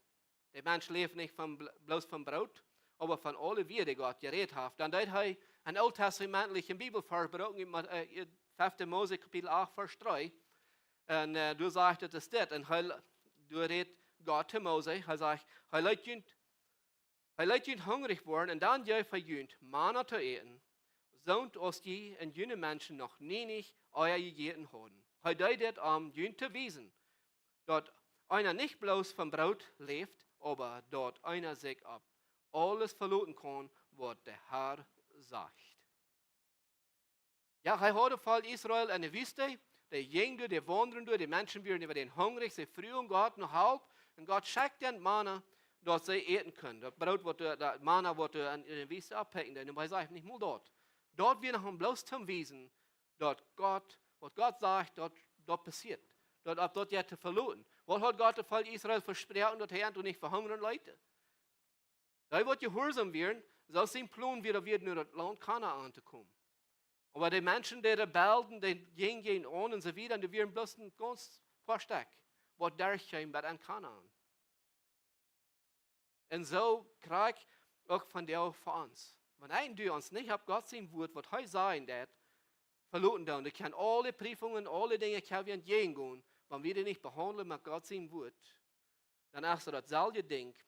De Mensch läft nich von bl-, bloos von Broot, oba von aule Wieed, dee Gott jerät haft. Dan deed hee een ooltestamentlichen Bibelvarsch brucken, ut Mat-, äh, ut fefte Mose Kapitel acht, Varsch dree. Un, äh, doa sajcht et dit. Un hee, doa rät Gott to Mose, hee sajcht, hee leet junt, hee leet junt hungrich woaren, un dan jeef hee junt Manna to äten, soont aus jie un june Menschen noch nie nich ea jejäten hauden. Hee deed dit, om junt to wiesen, daut eena nich bloos von Broot läft, oba daut eena sikj opp aules veloten kaun, waut de Har sajcht. Jo, hee haud daut Volkj Israel enne Wieet, dee jinjen doa, dee waundaden doa, de Menschen wieren äwa dän hungrich, see fruagen Gott no Help, un Gott schekjt an Manna, daut see äten kunnen. Daut Broot, waut doa, daut Manna, waut doa en, enne Wieet aufpekjen deed. Un hee säd nich mol daut. Daut wia noch bloos toom wiesen, daut Gott, waut Gott sajcht, daut, daut passieet. Daut opp daut Joa to veloten. Waut haud Gott daut Volkj Israel vesproaken, daut hee an nich vehungren leet? Dee, waut jehuarsom wieren, soo aus sien Plon wia, wia no daut Launt Kanaan to komen. Oba de Menschen, dee rebelden, dee jinjen jäajen aun un soo wieda, un dee wieren bloos een gaunz poa Stekj, waut derchkjeemen bat aun Kanaan. Un soo krakjt uk vondoag fa ons. Wan wie ons nich opp Gott sien Wuat, waut hee sajen deed, veloten doonen, dan kjennen aule Prüfungen, aule Dinja kjennen ons entjäajen gonen, wan wie dee nich behaundlen met Gott sien Wuat, dan es daut daut selwje Dinkj,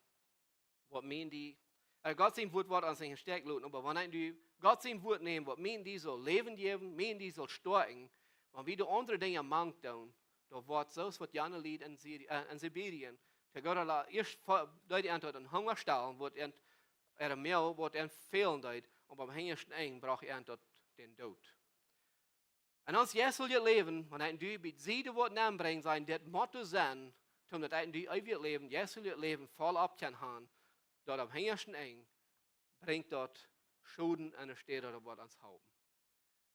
waut mie un die, äh, Gott sien Wuat woat ons nich em Stich loten, oba wan wie Gott sien Wuat nämen, waut mie un die saul Läwen jäwen, mie un die saul stoakjen, wan wie de aundre Dinja mank doonen, dan woat soo aus waut jane Lied en Siri-, äh, en Sibirien, to Gott aula, ieescht fa-, deed an daut een Hunga stalen, waut an äare Moag, waut an fälen deed, un biem hinjaschten Enj brocht an daut dän Doot. Un ons jeistlichet Läwen, wan wie daut bie de Sied woaren aunbrinjen, sien dit Motto sennen, om daut wie daut eewje Läwen, jeistlichet Läwen voll opp kjennen haben, daut aum hinjaschten Enj brinjt daut Schoden aun de Städ, daut woat ons halpen.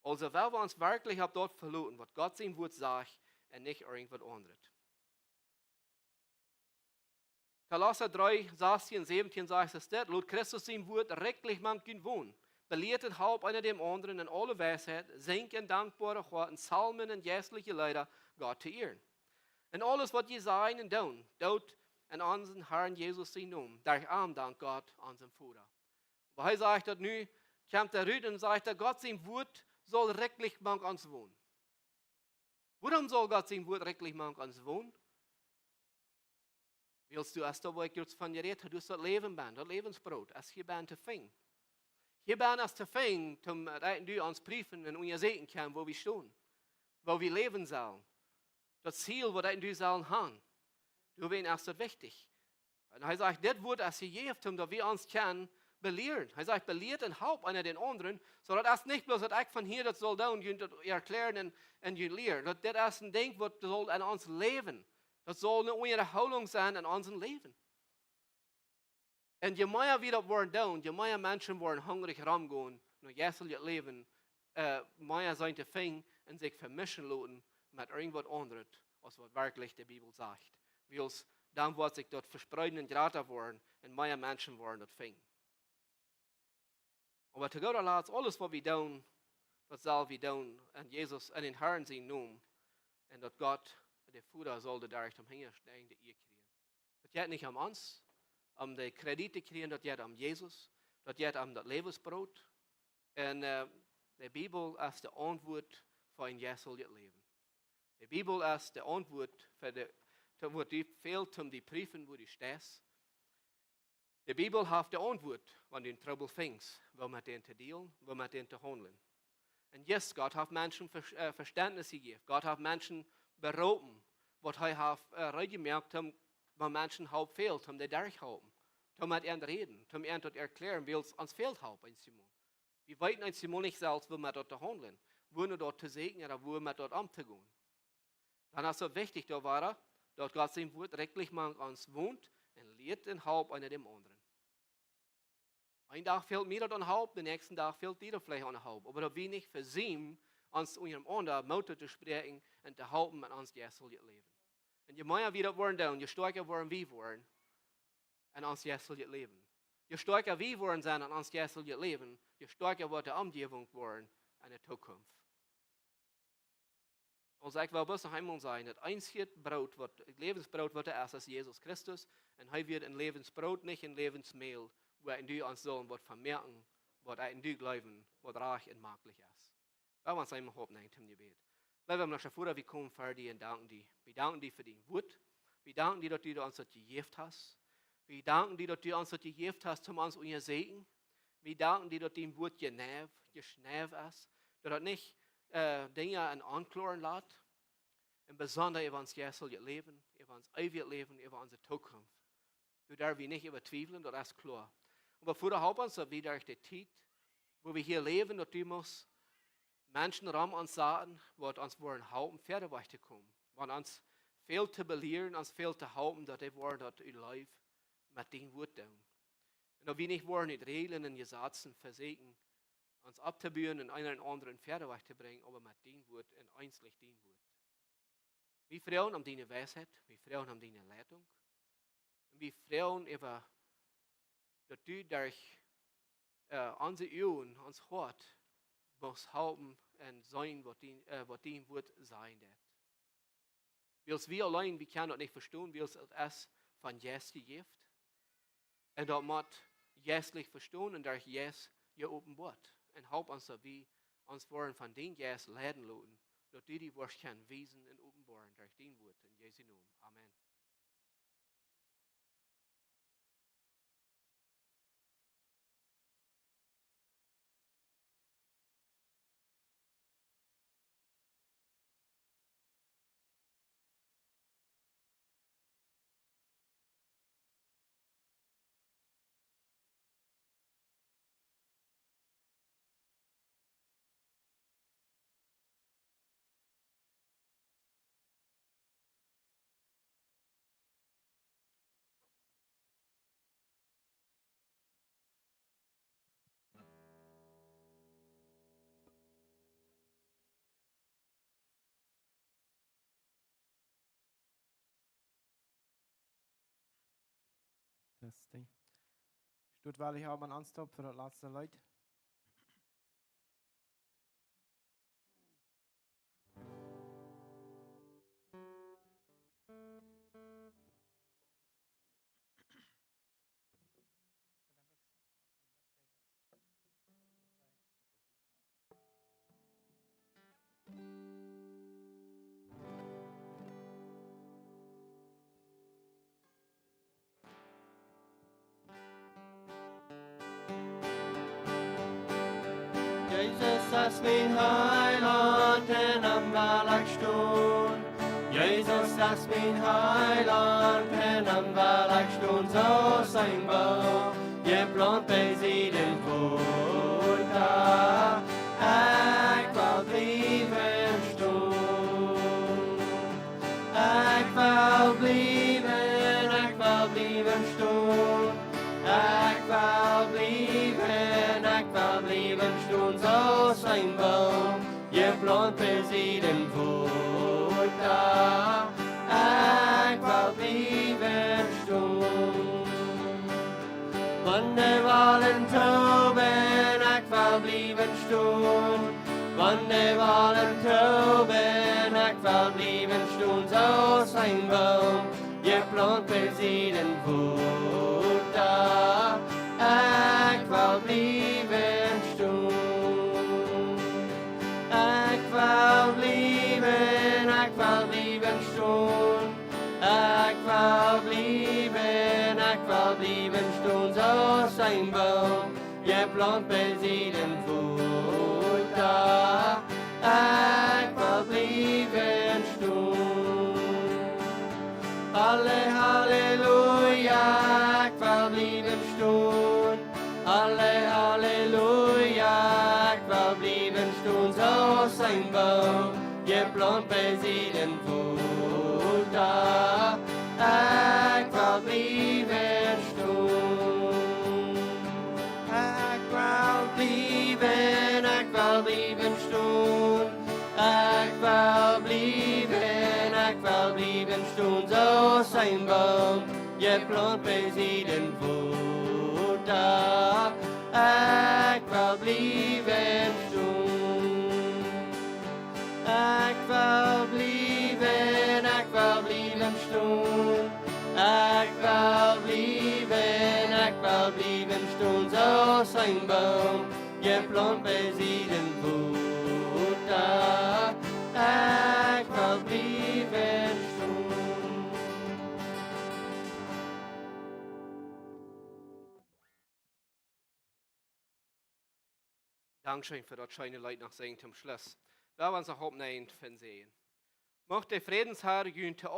Aulsoo, wan wie ons werkjlich opp daut veloten, waut Gott sien Wuat sajcht, un nich irjent waut aundret. Kolossa dree, sechzehn, siebzehn sajcht es dit: Lot Christus sien Wort rikjlich mank junt wonen. Belieet un halpt eena däm aundren en aule Weisheit, sinjt en dankboare Hoaten Psalmen un jeistelje Leeda, Gott to ieren. En aules waut jie sajen un doonen, doot en onsen Harn Jesus sienen Nomen, derch am dankt Gott, onsen Voda. Oba hee sajcht daut nu, kjemt hee rut un sajcht daut Gott sien Wort saul rikjlich mank ons wonen. Wuarom saul Gott sien Wort rikjlich mank ons wonen? Wiels du, aus daut, wua ekj jrod von jerät ha, du hast daut Läwen bennen, daut Läwensbroot, es hia bennen to finjen. Hia bennen es to finjen, toom daut du ons priefen un unjasäkjen kaust, wua wie stonen, wua wie läwen sellen. Daut Ziel, waut du sellen han. Doawäajen es daut wichtich. Un hee sajcht, dit Wort es jejäft, toom daut wie ons kjennen belieren. Hee sajcht, belieet un halpt eena dän aundren, soo daut es nich bloos daut ekj von hia daut saul doonen, junt daut erkjlären un, un junt lieren. Daut, dit es een Dinkj, waut saul en ons Läwen, daut saul eene Unjahoolunk sennen en ons Läwen. Un je mea wie daut woaren doonen, je mea Menschen woaren hungrich romgonen no jeisteljet Läwen, äh, mea sent to finjen un sikj vemischen loten met irjent waut aundret, aus waut werkjlich de Bibel sajcht. Wiels dan woat sikj daut vespreeden un jrata woaren un mea Menschen woaren daut finjen. Oba to gooda Latst, aules waut wie doonen, daut sell wie doonen en Jesus, en dän Harn sienen Nomen. Un daut Gott, de Voda, saul doaderch daut hinjaschte Enj de Ea kjrieen. Daut jeit nich om ons, om de Kredit to kjrieen, daut jeit om Jesus, daut jeit om daut Läwensbroot. Un, äh, de Bibel es de Auntwuat fa een jeisteljet Läwen. De Bibel es de Auntwuat fa de, to, waut die fält, om die priefen, wua du steist. De Bibel haft de Auntwuat, wan du en Trubbel finjst, woo met dän to dealen, woo met dän to haundlen. Un yes, Gott haft Menschen Ver-, äh, Vestentnis jejäft. Gott haft Menschen beroopen, waut hee haft, äh, reed jemoakt, om, wan Menschen Help fält, om dee derchhalpen, om met an räden, om an daut erkjlären, wiels ons fält Help eenjemol. Wie weeten eenjemol nich selfst, woo met daut to haundlen, woo no daut to säkjen ooda woo met daut omtogonen. Dan es daut wichtich, daut wie, daut Gott sien Wort rikjlich mank ons wont un lieet un halpt eena däm aundren. Een Dach fält mie daut aun Help, dän näakjsten Dach fält die daut veleicht aun Help. Oba daut wie nich vesiemen, ons unjarenaunda Moot to spräakjen un to halpen met ons jeisteljet Läwen. Un je mea wie daut woaren doonen, je stoakja woaren wie woaren en ons jeisteljet Läwen. Je stoakja wie woaren sennen en ons jeisteljet Läwen, je stoakja woat de Omjäwunk woaren en de Tookunft. Aulsoo, ekj well bloos noch eemol sajen, daut eensje Broot, waut, Läwensbroot, waut doa es, es Jesus Christus. Un hee wia een Läwensbroot, nich een Läwensmäl, wua wie ons sellen waut von moaken, waut wie jleewen, waut rajcht un maklich es. Lot ons eemol oppstonen toom Jebäd. Leewa himlischa Voda, wie komen ver die un danken die. Wie danken die fa dien Wort. Wie danken die, daut du ons daut jejäft hast. Wie danken die, daut du ons daut jejäft hast, om ons to unjasäkjen. Wie danken die, daut dien Wort jeneiw, jeschneiw es, daut daut nich, äh, Dinja en Aunkloaren lat, un besonda äwa ons jeisteljet Läwen, äwa ons eewjet Läwen, äwa onse Tookunft. Doa derw wie nich äwa twiewlen, daut es kloa. Oba Voda, halp ons, daut wie derch de Tiet, wua wie hia läwen, daut du must Menschen rom ons saten, waut ons woaren halpen, wieda wajch to komen. Waut ons fält to belieren, ons fält to halpen, daut dee woaren daut ut Leew met dien Wort doonen. Un daut wie nich woaren ut Räajlen un Jesazen vesieekjen, ons opptobuen un eena dän aundren wieda wajch to brinjen, oba met dien Wort un eensich dien Wort. Wie froagen om diene Weisheit, wie froagen om diene Leitunk. Un wie froagen äwa, daut du derch, äh, onse Uagen, ons Hoat, must halpen un seenen, waut dien, äh, waut dien Wort sajen deit. Wiels wie auleen, wie kjennen daut nich vestonen, wiels daut es vom Jeist jejäft. Un daut mott jeistlich vestonen un derch Jeist jeopenboat. Un halp ons, daut wie ons woaren von dien Jeist leiden loten, daut du die woascht kjennen wiesen un openboaren derch dien Wort. En Jesu Nomen. Amen. Sting. Stot woll ekj opp een Aunstaup fa daut latste Leet. Jesus es mien Heilaunt, en am well ekj stonen. Jesus es mien Heilaunt, en am well ekj stonen. Soo aus een Boom, jeplaunt bie siedem Wota. Ekj well bliewen stonen. Ekj well bliewen, ekj well bliewen stonen. Ekj well bliewen, ekj well bliewen stonen. Soo aus een Boom, jeplaunt bie siedem Wota. Ekj well bliewen stonen. Wan de Wellen tooben, ekj well bliewen stonen. Wan de Wellen tooben, ekj well bliewen stonen. Soo aus een Boom, jeplaunt bie siedem Wota. Ekj well bliewen stonen. Ekj well bliewen, ekj well bliewen stonen. Ekj well bliewen, ekj well bliewen stonen. Soo aus een Boom, jeplaunt bie siedem Wota. Ekj well bliewen stonen. Halle-, halleluja, ekj well bliewen stonen. Halle-, halleluja, ekj well bliewen stonen. Soo aus een Boom, jeplaunt bie siedem Wota. Ekj well bliewen stonen. Ekj well bliewen, ekj well bliewen stonen. Ekj well bliewen, ekj well bliewen stonen. Soo aus een Boom, jeplaunt bie siedem Wota. Ekj well bliewen stonen. Ekj well bliewen, ekj well bliewen stonen. Ekj well bliewen, ekj well bliewen stonen. Soo aus een Boom, jeplaunt bie siedem Wota. Ekj well bliewen stonen. Dankscheen fa daut scheene Leet noch sinjen toom Schluss. Lot ons noch oppstonen fa een Säajen. Mucht de Frädensharr junt to